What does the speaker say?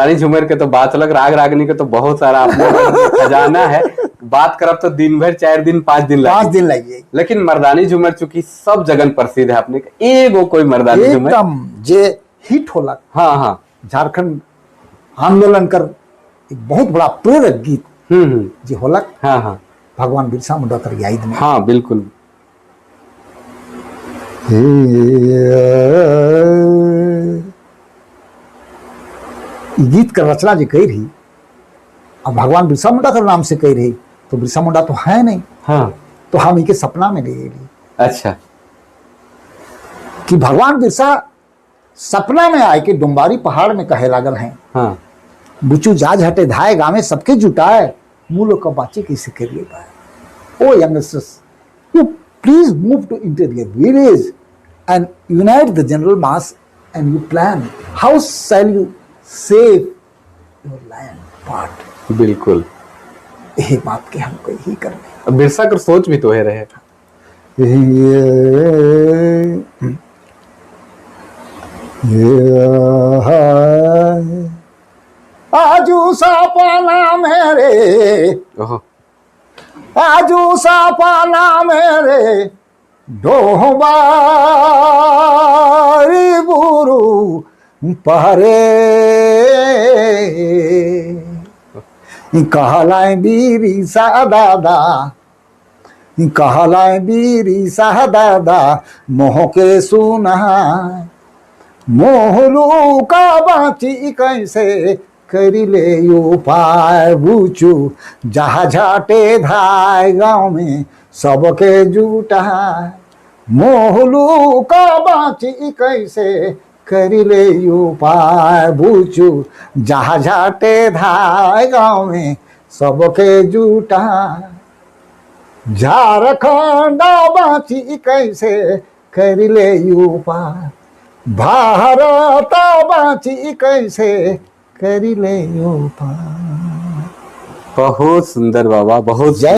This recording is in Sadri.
मर्दानी झूमर के तो बात अलग, राग रागनी के तो बहुत सारा अपने खजाना है। बात करब तो दिन भर 4 दिन 5 दिन 5 लगे। दिन लगी। लेकिन मर्दानी झूमर चूंकि सब जगन प्रसिद्ध है, अपने के एगो कोई मर्दानी झूमर। एकदम जे हिट होला, हाँ हाँ झारखंड आंदोलन कर एक बहुत बड़ा प्रेरक गीत हम्म हम्म जे होलक हाँ हाँ भगवान बिरसा मुंडा कर याद में। हाँ, बिल्कुल। ई गीत का रचना जो कही रही, अब भगवान बिरसा मुंडा के नाम से कही रही, तो बिरसा मुंडा तो है नहीं। तो हम इनके सपना में ले गए कि भगवान बिरसा सपना में आए के डुम्बारी पहाड़ में कहे लागल हैं, बुचू जाज हटे धाए गामे सबके जुटाए, मूलो का बाचे कैसे करिए पाए। O youngsters, you please move to interior village and unite the general mass and you plan how shall you save your land part. यही बात के हमको यही करने। बिरसा कर सोच भी तो है रहे। ये आजू सपना मेरे, आजू सपना मेरे डोहबारी बुरु पहरे, कहलाए बीरी सा दादा, कहलाए बीरी सा दादा मोह के सुना, मोहलू का बाची कैसे करी ले उपाय, बुचू जहा झाटे धाय गाँव में सबके जुटा, मोहलू का बाची कैसे करी ले उपाय, बुचू जहा झाटे धाय गाँव में सबके जुटा, झारखंड बाची कैसे करी ले उपाय, भारत बाची कैसे करी ले उपाय। बहुत सुंदर बाबा, बहुत। जय।